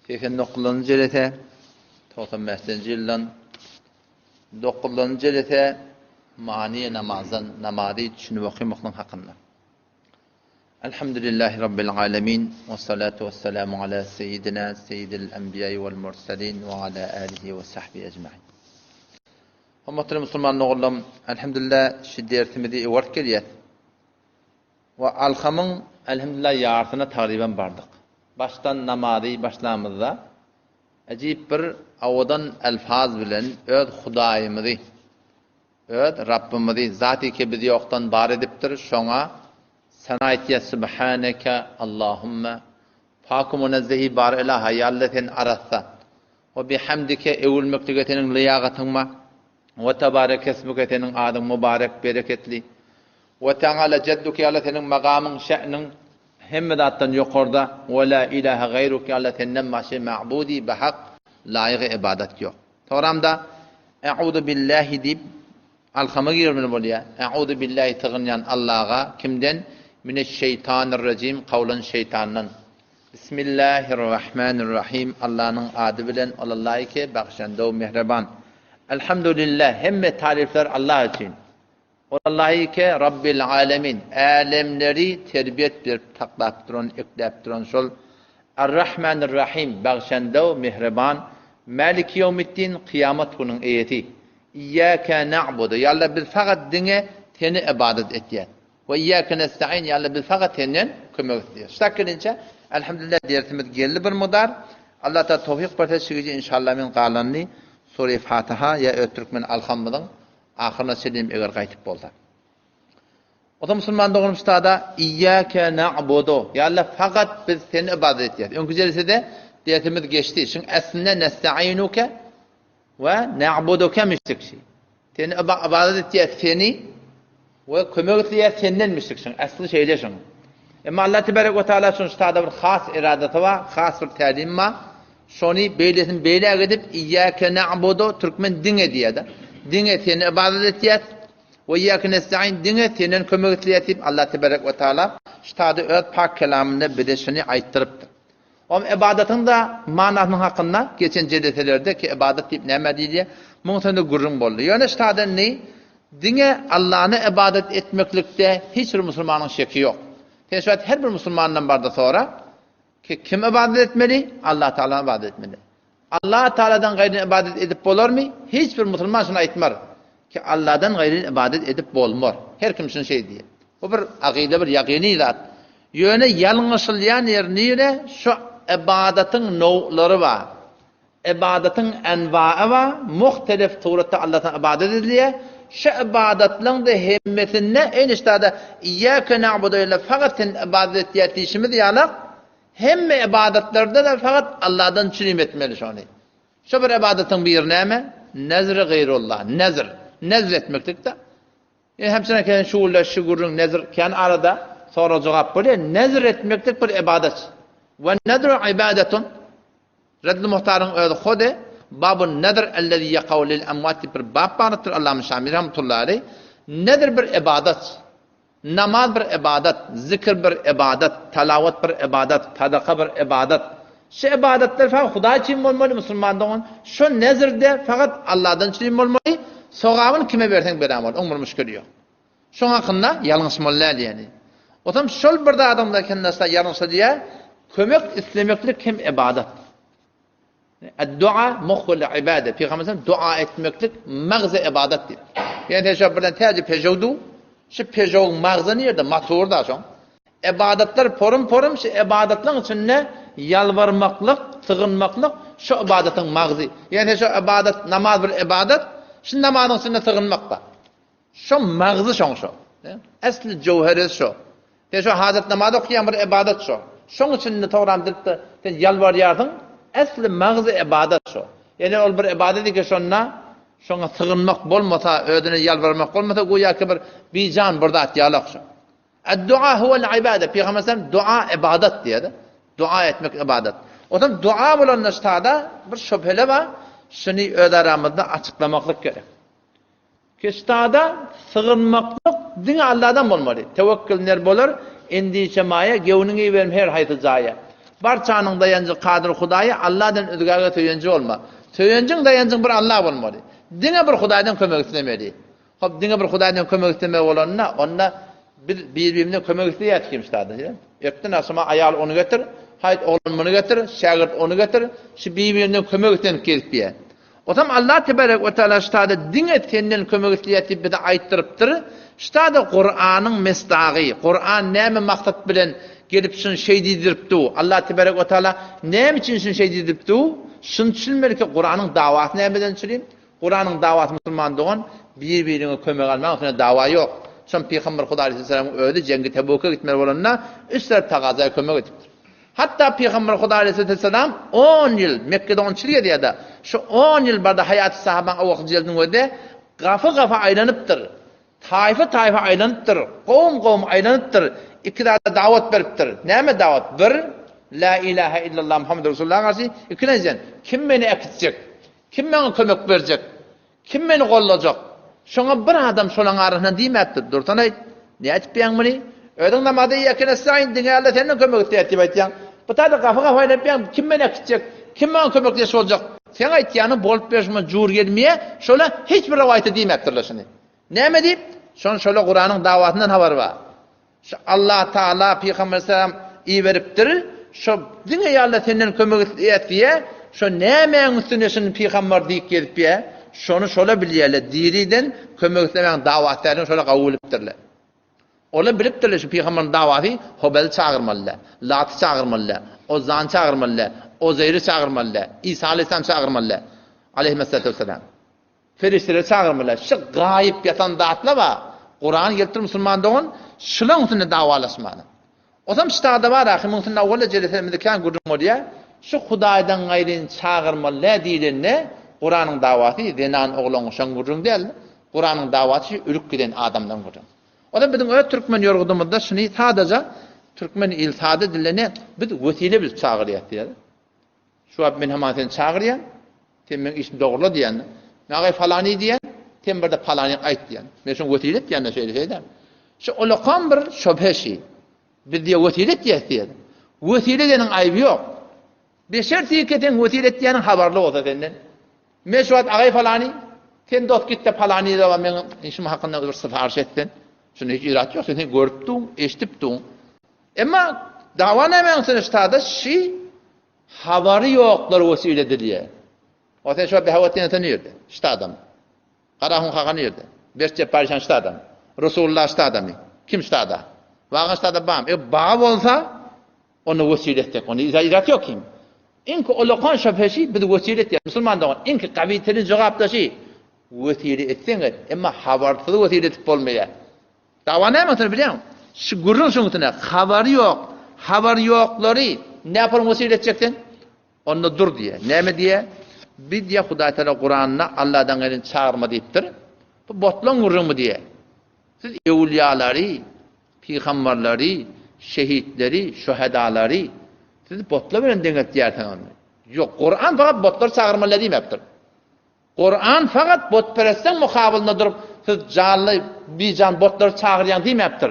89-njy jelese, 95-nji ýyldan 9-njy jelese many namazdan namazy düşünip okamaklyk hakynda. Elhamdülillahi Rabbil alemin we salatu we selamu ala seyyidina seyyidil enbiýai wal murselin we ala alihi we sahbihi ecmain. Hormatly musulman doganlarym, elhamdülillah şu dersimizi öwrüp gelýäs. We alhamyň elhamdülillah ýarsyna tagryban bardyk. Başdan namazy başlamyzda äjip bir owadan elfaz bilen öz Hudaýymyzy, öz Rabbymyzy, Zaty ki bizi ýokdan bar edipdir, şoňa sena aýtýas Subhaneke Allahümme Paku munezzehi bar ilaha ýa Alla sen arassa. We bihamdike öwülmeklige seniň lyýagatyň bar. We tebarekesmuke seniň adyň mubarek, bereketli. We teala jedduke ýa Alla seniň magamyň, şä'niň hemme zatdan ýokarda. We la ilahe gaýruk ýa Alla senden başga ma'budi behak, laýygy ybadat ýok. Soňramda E'uzu billahi diýip alhama girmeli bolýar. E'uzu billahi sygynýan Allaha kimden? Mineşşeýtanirrejim kawlan şeýtandan. Bismillahirrahmanirrahim Allanyň ady bilen ol Allaýke bagşandow mähriban. Elhamdulillah hemme taryflar Allah üçin. Ol Allaýke Rabbil alemin älemleri terbiýet berip saklap duran ekläp duran şol Arrahmanirrahim bagşandow mähriban Maliki ýewmiddin kyýamat günüň eýesi. Iýýäke na'budu ýa Allah biz fakat diňe seni ybadat etýäs. We iýýäke nesta'in, ýa Allah biz fakat senden kömek isleýäris. Şutak gelinçe, Elhamdülillah dersimiz geldi bir mukdar. Allah Taala towfyk berse şu gije inşallah men galanyny Sure Fatiha ýa öz türkmen alhamymyzyň ahyryna çenli eger gaýtyp bolsa. Ozan musulman doganym şutada iýýäke na'budu, ýa Allah fakat biz seni ybadat etýäris. Öňki jelsede dersimiz geçdi. Şuň aslynda nesta'inuke We na'buduke müşrik şi. Seni ybadat etýäs seni we kömek isleýäs senden müşrik şiň. Asly şeýle şiň. Emma Allah tebarek we taala şuň ştada bir has eradasy bar, has bir tälim bar. Şony beýlesini beýläk edip iyyake na'budu türkmen diňe diýýär-de. Diňe seni ybadat etýäs we iyyake nesta'in diňe senden kömek isleýäs diýip Allah tebarek we taala ştada öz pak kelamynda bize şuny aýtdyrypdyr. Oň ybadatyň-da manysynyň hakynda geçen jeleselerde ki ybadat diýip nämä diýilýär, muň üstünde gürrüň boldy. Ýöne ştada indi diňe Allany ybadat etmeklikde hiç bir musulmanyň şeki ýok. Sen şu wagt her bir musulmandan barda sora ki kim ybadat etmeli? Allah Tagalany ybadat etmeli. Allah Tagaladan gaýryny ybadat edip bolarmy? Hiç bir musulman şuny aýtmar ki Alladan gaýryny ybadat edip bolmar. Her kim şuny şeý diýer. Bu bir akyda bir ýakyny zat. Ýöne ýalňyşylýan ýer nire? Şu ybadatyň nowlary bar. Ybadatyň enwaý bar. Muhtelif suratda Allahdan ybadat edilýär. Şu ybadatlaryň-da hemmesinde eýni ştada Iyyake na'budu illa fakat sen ybadat etýär diýşimiz ýalak Hemme ybadatlarda-da fakat Allahdan çürim etmeli şony. Şo bir ybadatyň biri näme? Nezr-i gaýrullah, nezr. Nezr etmeklik-de. E, hemçine kän şu günler şu gürrüň nezr kän arada sorag-jogap bolýar. Nezr etmeklik bir ybadat. We nezru ibadatun. Reddül Muhtaryň özi hody Babun nezr ellezi ýakaw lil amwat diýip bir bap barypdyr Allama Şamil rahmetullahi aleýh. Nezr bir ybadat. Namaz bir ybadat, zikr bir ybadat, talawat bir ybadat, sadaka bir ybadat. Şu ybadatlar fakat Hudaý üçin bolmaly musulman dogan. Şu nezrde fakat Allahdan üçin bolmaly. Sogabyny kime berseň berämol, oň bir müşkili ýok. Şoň hakynda ýalňyşmaly däl ýani. Otam şol bir zadyňda kendasda ýalňyşylýar, kömek islemeklik hem ybadat. Ad-dua muhul ibade. Pygamber sallam dua etmeklik magzy ibadat diýip. Ýani sen şo birden täze pejow du, şu pejowyň magzy nirde? Motorda şoň. Ibadatlar porum-porum şu ibadatlaryň içinde ýalbarmaklyk, sygynmaklyk şu ibadatyň magzy. Ýani sen şo ibadat, namaz bir ibadat, şu namazyň içinde sygynmak bar. Şo magzy şoň şo. Esli jöwheresi şo. Sen şo hajat namaz okýan bir ybadat şo. Şoň üçin indi togram dilipde sen ýalbarýarsyň. Esli magzy ybadat şo. Ýöne ol bir ybadat eken şonda şoňa sygynmak bolmasa, özüne ýalbarmak bolmasa göýäki bir bijan bir zat ýalak şo. Ad-dua huwal ibade. Pygamber sallam dua ybadat diýýär. Dua etmek ybadat. Onsoň dua bolanda ştada bir şübhele bar. Şuny öz aramyzda açyklamaklyk gerek. Kistada sygynmaklyk diňe Alladan bolmaly. Tewekkül ner bolar, endişe maýa, gewniňi berme her haýsy jaýa. Barçanyň daýanjy Kadyr Hudaýy Alladan özgäge söýenji bolma. Söýenjiň daýanjyň bir Alla bolmaly. Diňe bir Hudaýdan kömek islemeli. Hop diňe bir Hudaýdan kömek islemek bolanda onda biz bir-birimizden kömek isleýäs kim ştada. Ertden agşama aýal ony getir, haýt oglan muny getir, şägirt ony getir, şu bir-birinden kömek islenip gezip ýa. Otam Allah tebarek we taala ştada diňe senden kömek isleýär diýip bize aýtdyrypdyr. Ştada Kuranyň mesdagy, Kuran näme maksat bilen gelip şuny şeý diýdiripdi? Allah tebarek we taala näme üçin şuny şeý diýdiripdi? Şuny düşünmeli ki Kuranyň dawasy nämeden çürim? Kuranyň dawasy musulman dogan bir-biriňe kömek almaň üstüne dawa ýok. Şon Pygamber Hudaý aleyhisselamyň özi Jengi Tebuka gitmeli bolanda üç tarap tagaza kömek edipdir. Hatda Pygamber Hudaý aleyhisselam on ýyl Mekgede on üç ýyl gezýärdi. Şu on ýyl barda haýaty sahabaň Abu Jeldiň özi gafy-gafy aýlanypdyr. Taýfa-taýfa aýlanypdyr. Kowum-kowum aýlanypdyr. Iki zada dawat beripdir. Näme dawat? Bir, La ilahe illallah Muhammed Resulullah garşy. Ikinjiden, kim meni äkitjek? Kim maňa kömek berjek? Kim meni gollajak? Şoňa bir adam şolaň arasyndan diýmäpdir, Dursana-aýt, nätipýäň muny? Özüň namazda Iýýäke nestaýyn, diňe Alla senden kömek isleýär diýip aýtýaň. Bu taýda gapy-gapy aýlanypýaň, kim meni äkitjek? Kim maňa kömekleş boljak? Seň aýtýanyň bolup berşime jur gelmeýär, şola hiç bir rowaýatda diýmäpdirler şuny. Näme diýip? Şony şola Kuranyň dawasyndan habary bar. Şu Allah Taala Pygamber Aleyhisselam iberipdir. Şo diňe ýa-da senden kömek isleýär diýe, şo nämäň üstüne şuny pygamber diýip gezipýär? Şony şola bilýärler. Diriden kömek islemäň dawasy däldigini şola gawy bilipdirler. Olar bilipdirler şu pygamberiň dawasy Hobeli çagyrmaly däl, Laty çagyrmaly däl, Ozzany çagyrmaly däl, Ozeýri çagyrmaly däl, Isa Aleyhisselam çagyrmaly däl. Aleyhissalatu vesselam. Perişdeleri çagyrmaly. Şu gaýyp ýatan zatlar bar. Kuran gelipdir musulman dogan, şulaň üstünde dawalaşmaly. Osam ştada bar ahy, muň üstünde owal-da jelesemizde kän gürrüň bolýar. Şu Hudaýdan gaýryny çagyrmaly däl diýlende, Kuranyň dawasy zenan oglan şoň gürrüň däl. Kuranyň dawasy şu ölüp giden adamdan gürrüň. Ozam biziň öz türkmen ýorgudymyzda şuny sadaja türkmen il sada dilde ne biz wesile bilip çagyrýas diýýär. Şu wagt men hamana seni çagyrýan, sen meň işimi dogrula diýýän. Maňa falany diýýän, sen birde palany aýt diýýän. Men şoň wesile etýän-de şeýle şeýle. Şu ulakam bir şöbhe şi. Biz diýe wesile etýäs diýýär. Wesile edeniň aýby ýok. Beşer diýke sen wesile etýäniň habarly bolsa senden. Men şu wagt agaý falany, sen dost git-de palany da meň işim hakynda bir syparyş etsen. Şunda hiç irat ýok, sen sen görüp duň, eşidip duň. Emma dawa nämäň üstüne ştada şi habary ýoklar wesile edilýär. O sen şo Behawetdin ata nirde? Ştadamy? Garahun kaka nirde? Berç Jepbar işan ştadamy? Resulullah ştadamy? Kim ştada? Wagan ştada bamy? E ba bolsa onda wesile etsek, onda irat ýok kim? Iňki ulakan şöbheşi biz wesile etýär. Musulman dogan, iňki gabytelin jogapdaşy wesile etseň et, emma habarsyz wesile edip bolmaýar. Dawa näme üstüne bilýäňmi? Şu gürrüň şuň üstüne. Habary ýok. Habary ýoklary näpol wesile etjek sen? Onda dur diýýär. Näme diýýär? Biz diýýär Hudaý Taala Kuranda Alladan gaýryny çagyrma diýipdir. Bu botlaň gürrüňmi diýýär. Siz öwülýalary, pygamberleri, şehitleri, şöhedalary siz botlar bilen deňeltýärsiňiz. Ýok, Kuran fakat botlary çagyrmaly diýmepdir. Kuran fakat botperestleň mukabylynda durup siz janly bijan botlary çagyrýaň diýmäpdir.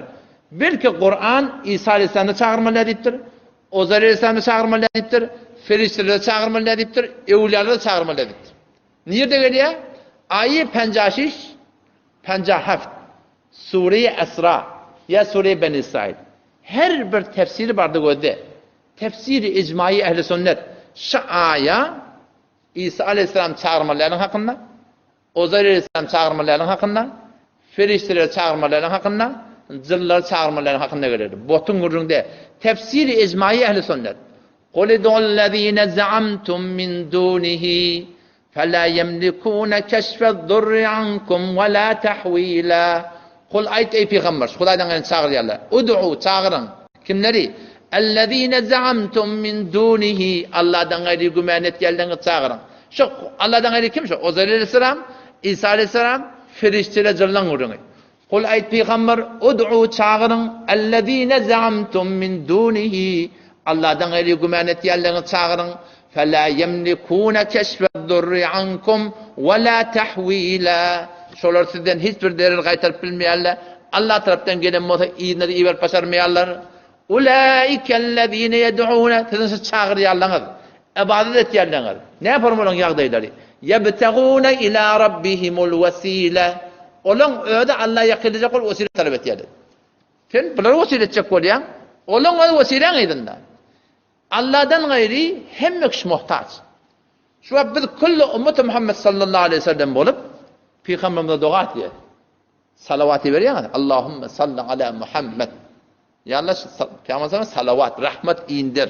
Belki Kuran Isa aleyhissalamy çagyrmaly diýipdir, Ozair aleyhissalamy çagyrmaly diýipdir, ferişdeleri çagyrmaly diýipdir, öwlüýalary çagyrmaly diýipdir. Nirde gelýär? Aýy penjaşiş, penjaheft, Sure-i Esra ýa Sure-i Beni Israil. Her bir tefsiri bardy gözde. Tefsiri icmaýy ehli sünnet şu aýa Isa aleýhissalam çagyrmalylaryň hakynda, Ozair aleýhissalam çagyrmalylaryň hakynda, ferişdeleri çagyrmalylaryň hakynda, jynlary çagyrmalylaryň hakynda geler. Botuň gürrüňde tefsiri ejmaýy ehli sünnet. Kul id'ullezine zaamtum min dunihi fela yemlikune keşfe'd-durri ankum we la tahwila. Kul aýt eý pygamber, şu Hudaýdan gaýry çagyrýarlar. Ud'u çagyryň. Kimleri? Ellezine zaamtum min dunihi, Allahdan gaýry gümän etýänleriňizi çagyryň. Şu Allahdan gaýry kim şu? Ozair aleyhisselam, Isa aleyhisselam, ferişdeler jynlaň gürrüňi. Kul aýt pygamber, ud'u çagyryň, ellezine zaamtum min dunihi, Allahdan gaýry gümän etýänleriňizi çagyryň. Fela ýemlikune keşfe'd-durri ankum we la tahwila. Şolar sizden hiç bir zerer gaýtaryp bilmeýärler. Allah tarapdan gelen bolsa yzyna-da iberip başarmaýarlar. Ulaikellezine yed'une siziň şu çagyrýanlaryňyz, ybadat etýänleriňiz. Näme olaryň ýagdaýlary? Yebtegune ila rabbihimul wesile. Olaň özi Alla ýakynlajak bolup wesile talap etýärler. Sen bulary wesile etjek bolýaň, olaň özi wesiläň yzynda. Alladan gaýry hemme kişi muhtaç. Şu wagt biz külli ummeti Muhammed sallallahu aleýhi we sellem bolup, pygamberimize doga etýäris. Salawat iberýäňiz, Allahümme salli ala Muhammed. Ýa Allah, Pygamber sana salawat, rahmet indir.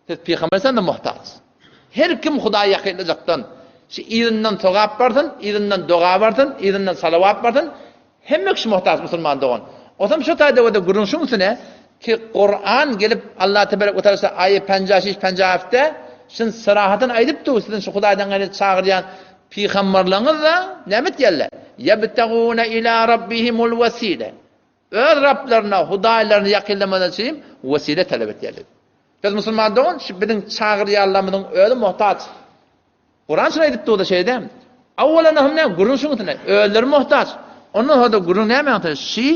Siz pygamber sen de muhtaç. Her kim Hudaýa ýakynlajakdan, şu yzyndan sogap barsyn, yzyndan doga barsyn, yzyndan salawat barsyn, Hemme kişi muhtaç musulman dogan. Osam şu taýda wada gürrüň şuň üstüne ki Kuran gelip Allah teberek we teala aýy penja şiş penja hafte şyn syrahatyn aýdyp dur siziň şu Hudaýdan gaýry çagyrýan pygamberleriňiz da näme etýärler? Ýebtegune ila rabbihimul wesile. Öz Rablaryna, Hudaýlaryna ýakynlamadan üçin wesile talap etýärler. Biz musulman dogan şu biziň çagyrýanlarymyzyň özi muhtaç. Kuran şuny aýdyp durdy şeýle. Awwalan hem näme gürrüň şuň üstünde. Özleri muhtaç. Ondan soň da gürrüň näme ýagty? Şi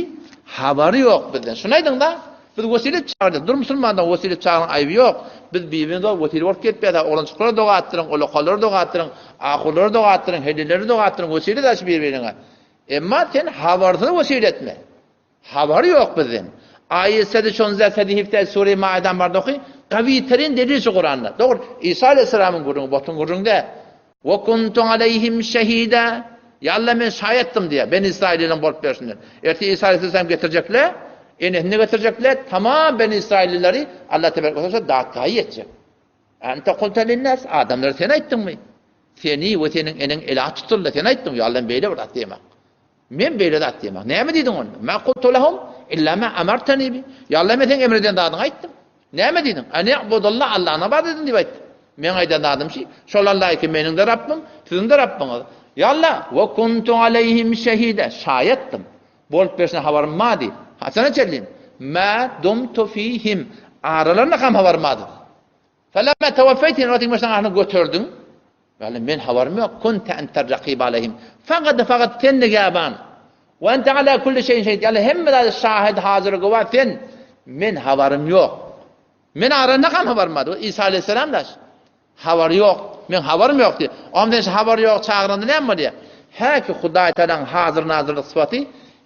habary ýok bizden. Şuny aýdyň-da. Biz wesile çagyrdyk. Dur musulmandan wesile çagyryň aýby ýok. Biz bir-birimize wesile bolup gelip ýa-da oglanjyklara doga atdyryň, ulakalara doga atdyryň, ahurlara doga atdyryň, helilere doga atdyryň, wesile daş bir-biriňe. Emma sen habarsyz wesile etme. Habary ýok bizden. Aýe sedi şonza sedi hifte sure Maiden barda oky. Gawy terin delil şu Kuranda. Dogry. Isa aleyhisselamyň gürrüňi botuň gürrüňi däl. Ve kuntu aleyhim şehida. Ya Allah men şaýatdym diýýär. Ben İsraillileň bolup berşinden. Erte Isa aleyhisselam getirjekler, enesini getirjekler, tamam ben İsraillileri Allah tebarek ve teala datgaýy etjek. Ente kulte linnas adamlara sen aýtdyňmy? Seni we seniň eneň ilah tutuldy, sen aýtdyň. Ya Allah beýle bir zat diýmek. Men beýle zat diýemok. Näme diýdiň onda? Ma kultu lahum illa ma amartani bi. Ýa Allah, men seň emr eden zadyňy aýtdym. Näme diýdiň? An i'budullah, Allahny ybadat ediň diýip aýtdym. Meň aýdan zadym şi, şol Allah ki meniň-de Rabbym, siziň-de Rabbyňyz. Ýa Allah, we kuntu aleýhim şehide, şaýatdym. Bolup berşine habarym bar diý. Haçana çenli? Ma dumtu fihim, aralarynda kam habarym bardy. Felemma tewaffeýteni, wagtyň başdan ahyryny göterdiň. Ýagny men habarym ýok. Kunte enter rakyb aleýhim. Fakat fakat sen nigaban. We ente ala kulli şeýin şehid. Ýagny hemme zada şahid, hazyr, güwä sen. Men habarym ýok. Men aranda kam habarym bar. Isa aleyhisselam daş. Habary ýok. Men habarym ýok diýip. Onda sen habary ýok çagyranda näme bolýar? Häki Hudaý Tagalaň hazyr nazyrlyk sypaty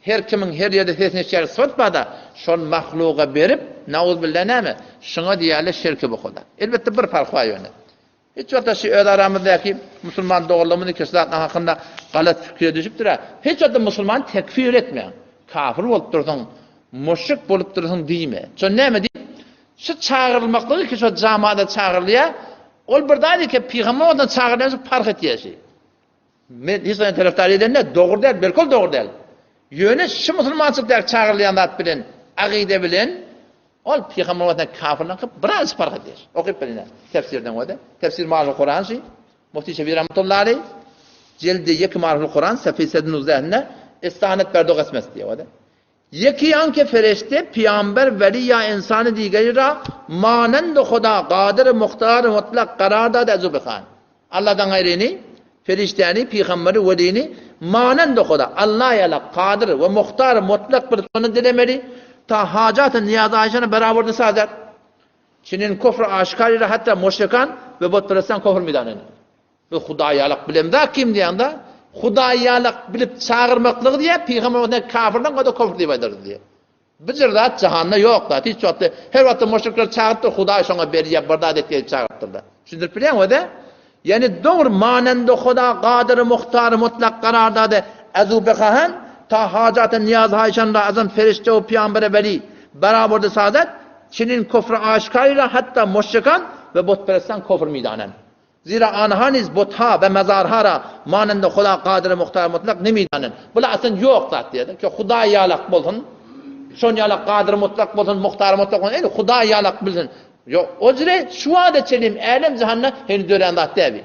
her kimiň her ýerde sesini eşidýär sypat barda, şol mahluga berip, nauzbillah näme? Şuňa diýýärler şirki bu Huda. Elbetde bir parh bar ýöne. Hiç wagtda şu öz aramyzdaky musulman doganlarymyz iki zatlar hakynda galat pikire düşüpdir-ä. Hiç wagtda musulmany tekfir etmäň. Kafir bolup dursuň, müşrik bolup dursuň diýme. Şo näme diýip? Şu çagyrylmaklygy ki şo jamada çagyrylýar, ol bir zat eken, pygamber ondan çagyrylýan şu parh etýär şi. Men hiç zaman tarafdar edende dogry däl, belki dogry däl. Ýöne şu musulmançylykdaky çagyrylýan zat bilen, agyda bilen ol pygamber wagtynda kafirleňki biraz parh edýär. Okyp bilýän tefsirden wada. Tefsir Marhul Kuran şi. Mufti Şebi rahmetullahi aleyh cildi 2 Marhul Kuran sefis 9 istanet berdo qismes diýär wada. Ýeki anke fereşte, pygamber, weli ýa ynsany digeri ra manendu Huda gadyr muhtar mutlak karar dade ezu bihan. Alladan gaýryny, perişdäni, pygamberi, welini manendu Huda, Alla ýaly kadyr we muhtar mutlak bir şony dilemeli, ta hajaty niýazy aýşany berawerdi sazar. Çinin kufr aşkar ira hatta muşrikan we butperestan kufr midaneni. Bu hudaýalyk bilemzok kim diýende, hudaýalyk bilip çagyrmaklygy diýýär, pygamber wagtynda kafirden gada kofr diýip aýdardy diýýär. Bu jür zat jahanda ýok zat, hiç wagtda her wagtda müşrikler çagyrypdyr, Hudaý şoňa berýär, bir zat etýär diýip çagyrypdyrlar. Düşündirip bilýäňmi öde? Ýani dogry manende Huda gadyr muhtar mutlak karar dady ezu behahan ta hajat niýaz haýşan ra azam ferişte we pygambere weli beraberdi sazat çinin kofry aşkar hatta müşrikan we butperestan kofr midanen. Zira anha niz butha we mezarha ra manende Huda Kadyr Muhtar Mutlak nemidanen. Bular aslynda ýok zat diýýär. Ki Hudaý ýalak bolsun, şon ýalak Kadyr Mutlak bolsun, Muhtar Mutlak bolsun, indi Hudaý ýalak bilsin. Ýok, o jire şu wagta çenli älem jahanda heniz dörän zat däl.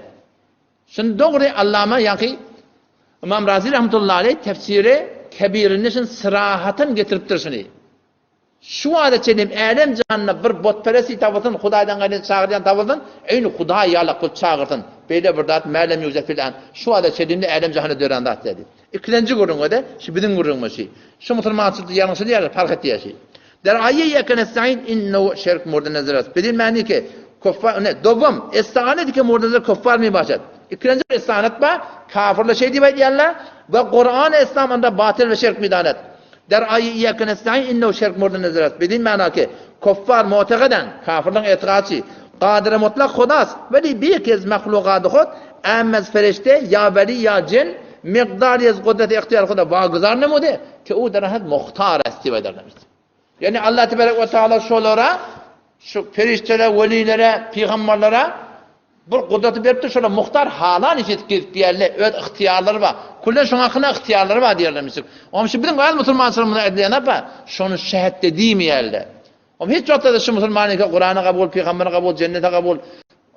Şuny dogry Allama ýaňky Ymam Razi rahmetullahi aleyh tefsiri Kebirinde şuny syrahatyn getiripdir şuny. Şu wagta çenlem älem jahanda bir butperesti tapylsyn, Hudaýdan gaýry çagyrýan tapylsyn, eýni Hudaý ýalak bolup çagyrsyn. Beýle bir zat mälem ýuja fil an. Şu wagta çenli älem jahanda dörän zat däl. Ikilenji gürrüňe-de şu biziň gürrüňimiz şi. Şu musulmançylykda ýalňyşylýar, parh etýär şi. Der aýe iyyake nesta'in innehu şerk murda nazar ast. Bedin mani ki kuffar ne dowam istianet ki murda nazar kuffar mi başat. Ikilenji bir istianet bar. Kafirler şey diýip aýdýarlar we Kur'an İslam onda batyl we şerk midanet. Der aýe iyyake nesta'in innehu şerk murda nazar ast. Bedin mana ki kuffar mu'tegadan kafirleň etigaçy Kadyr mutlak Hudas weli bir kez mahlukady hud ämmez ferişte ýa weli ýa jin miqdar ýez gudreti ihtiyar huda waguzar nemude ki u derahat muhtar est diýip aýdarlar. Ýagny Allah tebarek we taala şolara şu perişdelere, welilere, pygamberlere bir gudraty beripdir, şolar muhtar halan iş edip gezip diýerler, öz ygtyýarlary bar. Küllen şoň hakyna ygtyýarlary bar diýerler misal. Onuň üçin biziň öz musulmançylygymyzda edilýän apa, şony şähetde diýmeýärler. Onuň hiç wagtda-da şu musulman eke Kurana kabul, pygambere kabul, jennete kabul,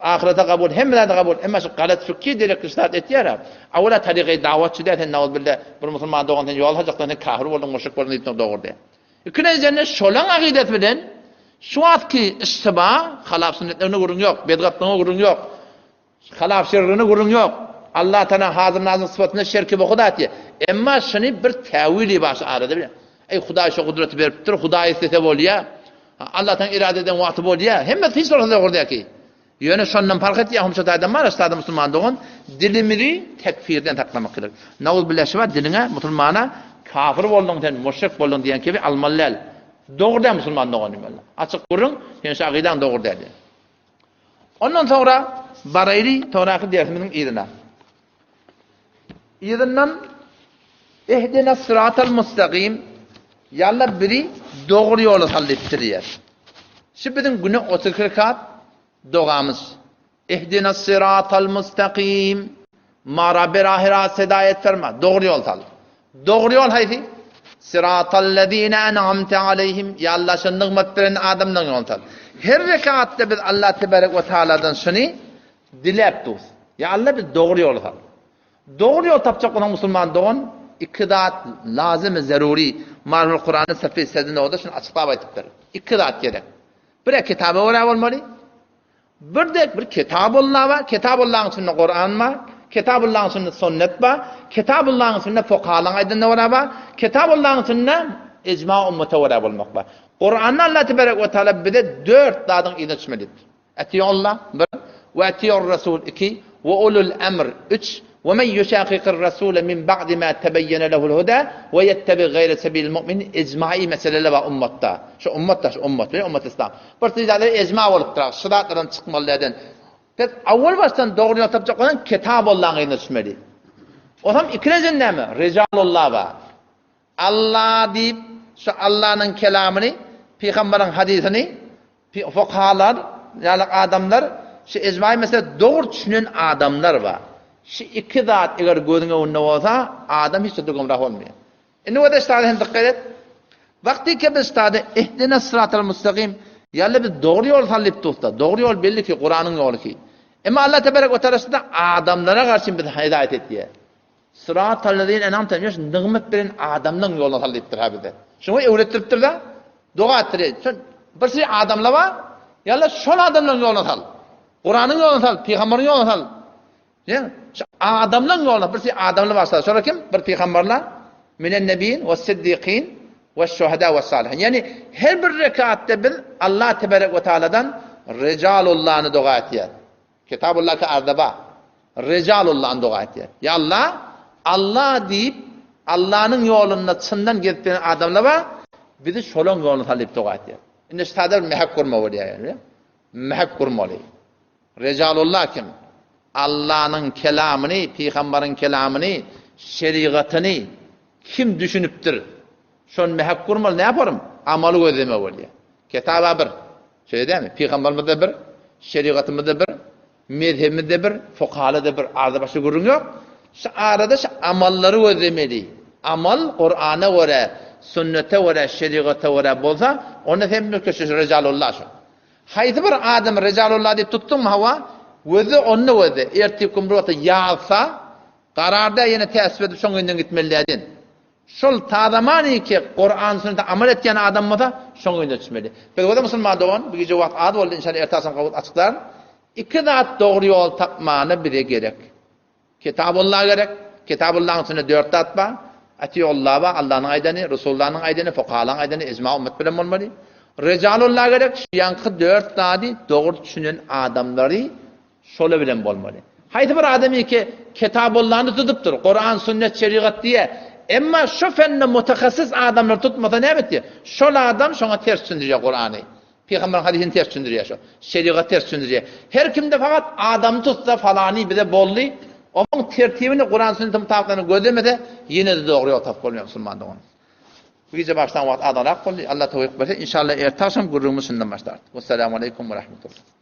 ahyrete kabul, hemme zada kabul. Emma şu galat fikir derekli zat etýär-ä. Awala taryhy dawatçy däl sen nauzbilla bir musulman dogan sen ýol hajakdan sen kafir bolduň, müşrik bolduň diýip dogry däl. Ikinjiden şolaň akidesi bilen şu wagtky iştiba halap sünnetlerine gürrüň ýok, bedgatlygyna gürrüň ýok. Halap şerrine gürrüň ýok. Allah Taala hazir nazir sypatyna şerki we Huda diýýär. Emma şuny bir täwili bar şu arada bir. Eý Hudaý şu gudraty beripdir, Hudaý islese bolýar. Allah Taala irade eden wagty bolýar. Hemmesi hiç bir dogry däl ki. Ýöne şondan parh etýär, hum şu taýdan bar, şu musulman dogan dilimizi tekfirden saklamak gerek. Nauz billah şu diliňe musulmana kafir bolduň sen, müşrik bolduň diýen kibi almaly däl. Dogry däl musulman dogan diýmeli. Açyk gürrüň, sen şu akydaň dogry däl. Ondan soňra baraýly soňraky dersimiziň yzyna. Yzyndan Ehdina sıratal mustaqim Ýa Allah bizi dogry ýola sal diýip dileýär. Şu biziň güne 32 rekat dogamyz. Ehdina sıratal mustaqim Mara berahi rast hidaýet ferma, dogry ýol sal. Dogry ýol haýsy? Syratallezine en'amte aleýhim, Ýa Allah şo nygmat beren adamlaryň ýoluny sal. Her rekatda biz Allah tebarek we taaladan şuny diläp durus. Ýa Allah bizi dogry ýola sal. Dogry ýol tapjak bolsaň musulman dogan, iki zat lazym zerury. Marhul Kuranda Safi Sezinoda şuny açyklap aýdypdyr. Iki zat gerek. Bir-ä kitaba görä bolmaly. Bir-de bir Kitabulla bar, Kitabullaň içinde Kuran bar, Kitabullaň içinde sünnet bar, Kitabullaň içinde fukahalaryň aýdanyna görä bar, Kitabullaň içinde ijma ummata görä bolmak bar. Kuranda Allah tebarek we taala bize dört zadyň yzyna düşmeli diýipdir. Atiullah bir, we atiur rasul iki, we ulul emr üç, we men yuşaqiqir rasule min ba'di ma tebeyyene lehul huda we yettebi gayre sebilil mu'minin icmai meseleler bar ummatda. Şu ummatda şu ummat, ummat islam. Bir sizlerde ejma bolupdyr, şu zatlardan çykmaly däden. Biz awwal başdan dogry ýol tapjak bolsaň, Kitabullahyň yzyna düşmeli. Osam ikilenji näme? Rijalullah bar. Allah diýip, şu Allanyň kelamyny, pygamberiň hadysyny, fukahalar, ýaly adamlar, şu ejmaý mesele dogry düşünen adamlar bar. Şu iki zat eger gözüň öňünde bolsa, adam hiç zada gümrah bolmaýar. Indi bolsa ştada hem dykgat et. Wagty ki biz ştada ihdina sıratal mustakim ýaly biz dogry ýol sallyp dursa, dogry ýol belli ki Kuranyň ýoly ki. Emma Allah tebarek we taala şunda adamlara garşy bizi hidaýat etýär. Sıratal lezine enamte aleyhim nygmat beren adamlaryň ýoluna sallypdyr ha bize. Şuňa öwretdiripdir da. Doga etdir. Şol bir şey adamlar bar. Ýa şol adamlaryň ýoluna sal. Kuranyň ýoluna sal, pygamberiň ýoluna sal. Ýa, şu adamlaryň ýoluna bir şey adamlar başlady. Şolar kim? Bir pygamberler, minen nebiyin we siddikin we şuhada we salihin. Ýani her bir rekatda biz Allah tebarek we taaladan rijalullahny doga etýär. Kitabullah ki ardaba. Rijalullahny doga etýär. Ya Allah, Allah diýip Allahnyň ýolunda çyndan gezip ýören adamlar bar, bizi şolaryň ýoluna sal diýip doga etýär. Indi şu taýda bir mehek gurma bolýar ýani. Mehek gurmaly. Rejalullah kim? Allanyň kelamyny, pygamberiň kelamyny, şerigatyny kim düşünipdir? Şony mähek gurmaly, näme yaparym? Amaly gözleme bolýar. Kitaba bir. Şeýle dälmi? Pygamberimiz-de bir, şerigatymyz-da bir, mezhebimiz-de bir, fukahalar-da bir. Arada başga gürrüň ýok. Şu arada şu amallary gözlemeli. Amal Kur'ana görä, sünnete görä, şerigata görä bolsa, onda sen mülkeşi Rejalullah şu. Haýsy bir adamy Rejalullah diýip tutduňmy hawa, gözle onda gözle, ertir gün bir wagtda ýazsa, gararda ýene täsip edip şoň öňünden gitmeli dädin. Şol tazamaniki Kuran sünnete amal etýän adam bolsa, şoň öňüne düşmeli. Biz bolsa musulman dogan, bu gije wagt az boldy, inşallah erte agşam gawut açyklaryn. Iki zat dogry ýol tapmana bize gerek. Kitabullah gerek. Kitabullahyň içinde dört zat bar. Atiullaha bar, Allanyň aýdany, Resulullanyň aýdany, fukahalaryň aýdany, ijma ummet bilen bolmaly. Rijalullah gerek, şu ýaňky dört zady dogry düşünen adamlary şola bilen bolmaly. Haýsy bir adam ki Kitabullany tutupdyr, Kuran, sünnet, şerigat diýe, emma şu fende mutahassis adamlary tutmasa näme etýär? Şol adam şoňa ters düşündirýär Kurany. Pygamberiň hadysini ters düşündirýär şo. Şerigat ters düşündirýär. Her kimde fakat adamy tutsa falany bize boldy, onuň tertibini Kuran sünnete mutabyklaryny gözlemese ýene-de dogry ýol tapyp bolmaýar musulman dogan. Bu gije başlan wagt azalak boldy. Allah towfyk berse inşallah erte agşam gürrüňimiz şundan başlarys. Wessalamu aleýkum we rahmetullah.